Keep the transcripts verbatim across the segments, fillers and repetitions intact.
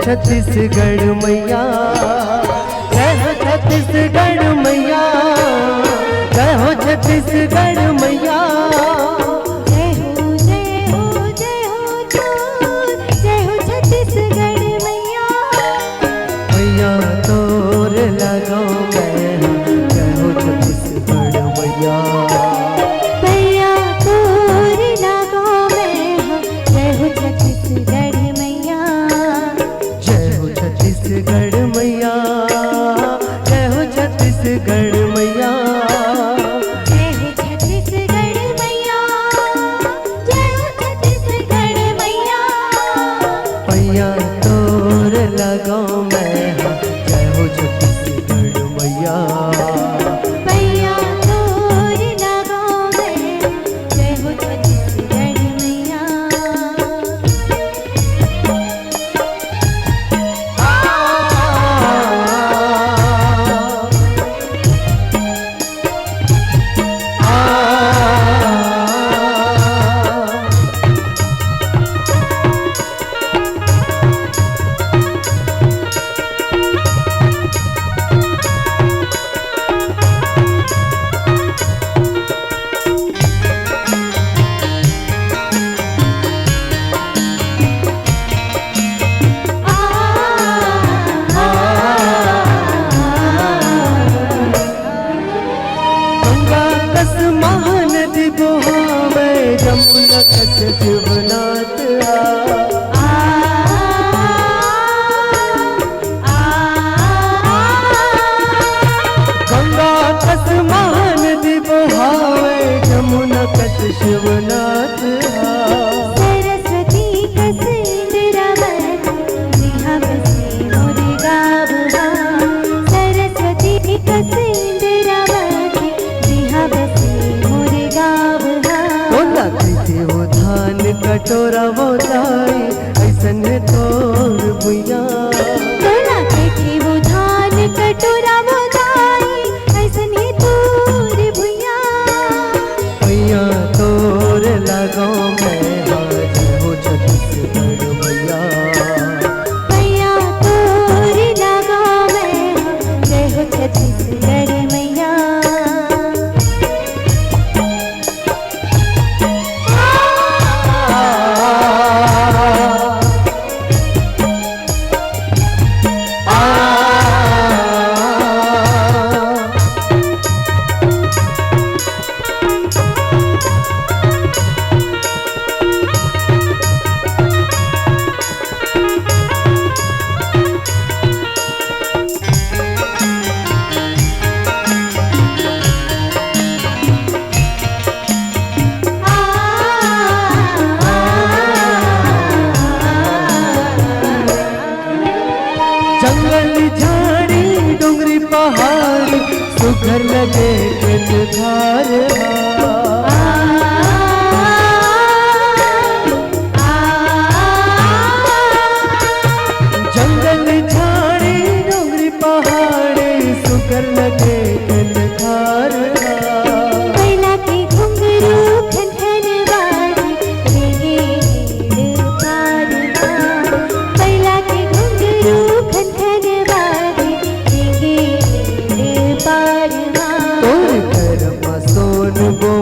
छत्तीसगढ़ मैया, जय हो छत्तीसगढ़ मैया, जय हो छत्तीसगढ़ मैया। जय हो, जय हो, जय हो तोर, जय हो छत्तीसगढ़ मैया। मैया तोर लगाओ मैं हूँ, जय हो छत्तीसगढ़ मैया। मैया तोर लगाओ मैं हूँ, जय हो छत्तीसगढ़ मैया। जय हो छत्तीसगढ़ मैया, जय हो छत्तीसगढ़ मैया। जय हो छत्तीसगढ़ मैया, जय हो छत्तीसगढ़ मैया। पैया तोर लगाओ मैं हूँ, जय हो छत्तीसगढ़ मैया। पैया तोर लगाओ मैं, जय हो छत्तीसगढ़ मैया। गंगा कस महानदी बोहावै, जमुना कस शिवनाथ आ। गंगा कस महानदी बोहावै, जमुना कस शिवनाथ आ। सरस्वती कस इंदिरावती, जिहाँ बसे मोर गाँव हा। सरस्वती कस इंदिरावती, जिहाँ बसे मोर गाँव हा। ओला कहिथे वो धान कटोरा वो दाई, अइसन हे तोर भुइयाँ। तोला कहिथे वो धान कटोरा वो दाई, अइसन हे तोर भुइयाँ। पैया तोर लगाओ मैं हा, जय हो छत्तीसगढ़ मैया। पैया तोर लगाओ मैं हा, जय हो छत्तीसगढ़ मैया। जंगल झाड़ी डोंगरी पहाड़ी सुघर लगे खेत खार हा। जंगल झाड़ी डोंगरी पहाड़ी सुघर लगे खेत खार हा। पहिला के घुंघरू खन खन बाजे, रेंगे रेंगे पार हा। पहिला के घुंघरू खन खन बाजे, रेंगे रेंगे पार हा। तोर करम सोन बो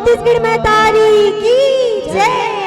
छत्तीसगढ़ महतारी की जय।